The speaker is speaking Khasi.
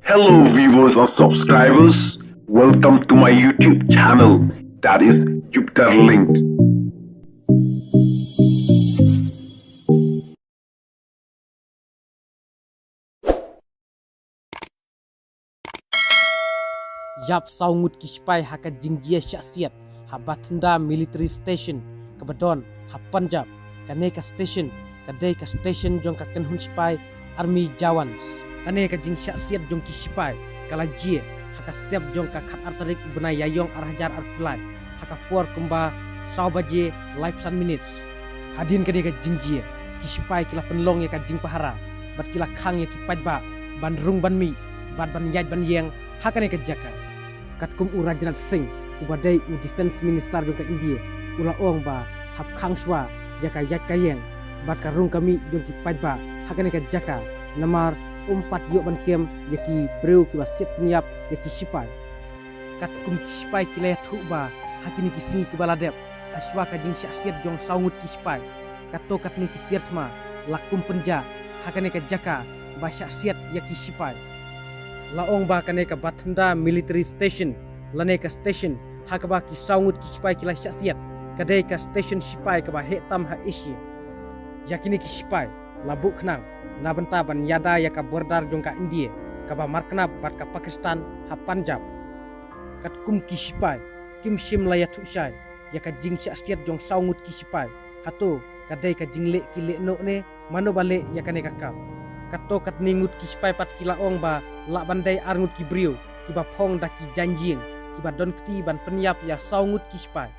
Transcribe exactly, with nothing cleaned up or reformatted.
Hello viewers and subscribers, welcome to my YouTube channel, that is Jupiter Linked. Ïap saw ngut ki sipai ha ka jingjia shahsiat ha Bathinda Military Station kaba don ha Punjab. Kane ka station ka dei ka station jong ka kynhun sipai Army Jawans. Kane ka jingshahsiat jong ki sipai ka la jia ha ka step jong ka khatar tarik u bnai Ïaïong ar hajar arphew lai ha ka por kumba saw baje laiphew san minit. Hadien kane ka jingjia ki sipai ki la pynlong ïa ka jingpahara bad ki la khang ïa ki paidbah ban rung ban mih bad ban ïaid ban ïeng ha kane ka jaka. Katkum u Rajnath Singh uba dei u Defence Minister jong ka India u la ong ba hap khang shuwa ïa ka ïaid ka ïeng bad ka rung ka mih jong ki paidbah ha kane ka jaka, namar um pat ïoh ban kem ïa ki briew kiba siat pynïap ïa ki sipai. Katkum ki sipai ki la ïathuh ba ha kine ki sngi kiba la dep, ha shuwa ka jingshahsiat jong saw ngut ki sipai, kato katne ki tiar thma la kum pynjah ha kane ka jaka ba shahsiat ïa ki sipai. La ong ba kane ka Bathinda Military Station lane ka station ha kaba ki saw ngut ki sipai ki la shahsiat ka dei ka station sipai kaba heh tam ha Asia. Ïa kine ki sipai la buh khnang na bynta ban ïada ïa ka border jong ka India kaba marknap bad ka Pakistan ha Punjab. Katkum ki sipai kim shym la ïathuh shai ïa ka jingshahsiat jong saw ngut ki sipai, hato ka dei ka jingleh ki leh noh ne mano ba leh ïa kane ka kam. Kato katne ngut ki sipai pat ki la ong ba lah ban dei ar ngut ki briew kiba phong da ki jaiñ ïing kiba don kti ban pynïap ïa saw ngut ki sipai.